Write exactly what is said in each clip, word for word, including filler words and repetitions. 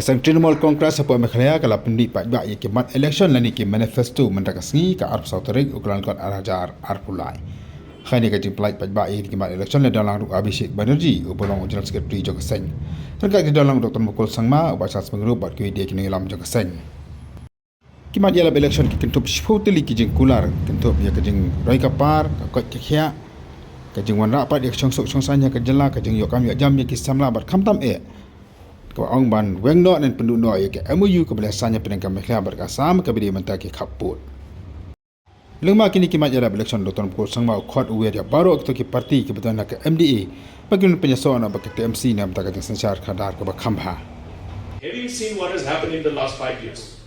Seng Trinamool Congress hapoh Meghalaya ka la pynmih paidbah ïa ki mat election lane ki manifesto mynta ka sngi ka arphew saw tarik u Kyllalyngkot ar hajar arphew lai. Ha kane ka jingpynmih paidbah ïa ki mat election la don lang ruh u Abhishek Banerjee uba long u General Secretary jong ka seng. Ryngkat ki don lang u Doctor Mukul Sangma uba shah seng ruh bad kiwei de ki nongïalam jong ka seng. Ki mat ïalap election ki kynthup shiphew tylli ki jingkular, kynthup ïa ka jingroi ka par, ka koit ka khiah, ka jingwanrah pat ïa ka shongsuk shongsaiñ ha ka jylla, ka jingïoh kam ïoh jam ïa ki samla bad khamtam eh kaba ong ban weng noh ne pynduh noh ïa ka M O U kaba la sign hapdeng ka Meghalaya bad ka Assam kaba dei mynta ki khappud. Lyngba kine ki mat ïalap election, Doctor Mukul Sangma u khot u wer ïa baroh kito ki party kiba don ha ka M D A ba kin pynïasoh noh bad ka T M C na bynta ka jingsynshar khadar kaba kham bha. Having seen what has happened in the last five years,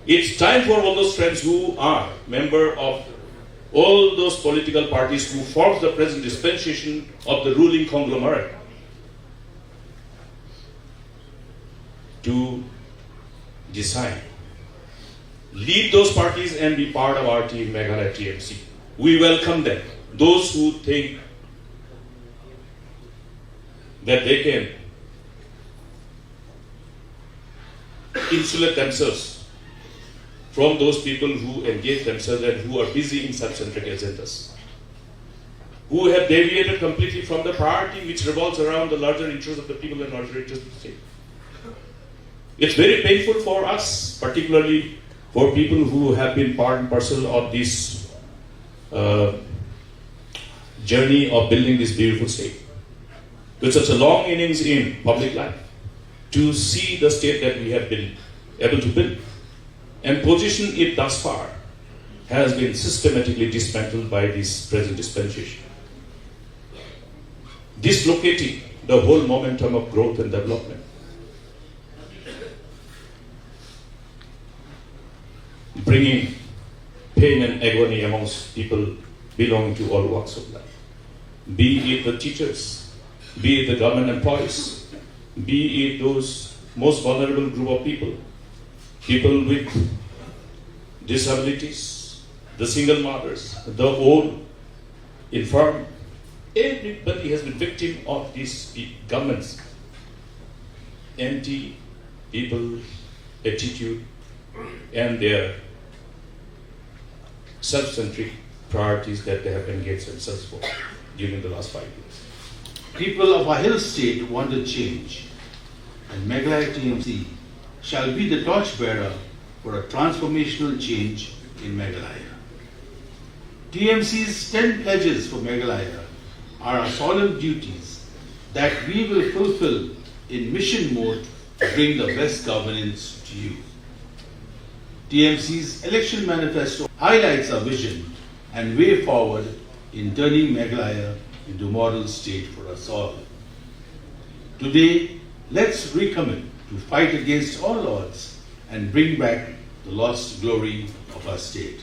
it's time for all those friends who are member of all those political parties who formed the present dispensation of the ruling conglomerate to decide. Leave those parties and be part of our team, Meghalaya T M C. We welcome them. Those who think that they can insulate themselves from those people who engage themselves and who are busy in self-centric agendas, who have deviated completely from the priority which revolves around the larger interests of the people and larger interests of the state. It's very painful for us, particularly for people who have been part and parcel of this uh, journey of building this beautiful state, with such a long innings in public life, to see the state that we have been able to build and position it thus far has been systematically dismantled by this present dispensation, dislocating the whole momentum of growth and development, bringing pain and agony amongst people belonging to all walks of life, be it the teachers, be it the government employees, be it those most vulnerable group of people, people with disabilities, the single mothers, the old, infirm. Everybody has been victim of this pe-, government's anti-people attitude and their self-centric priorities that they have engaged themselves for during the last five years. People of our hill state want a change, and Meghalaya T M C shall be the torchbearer for a transformational change in Meghalaya. T M C's ten pledges for Meghalaya are our solemn duties that we will fulfill in mission mode to bring the best governance to you. T M C's election manifesto highlights our vision and way forward in turning Meghalaya into a model state for us all. Today, let's recommit to fight against all odds and bring back the lost glory of our state.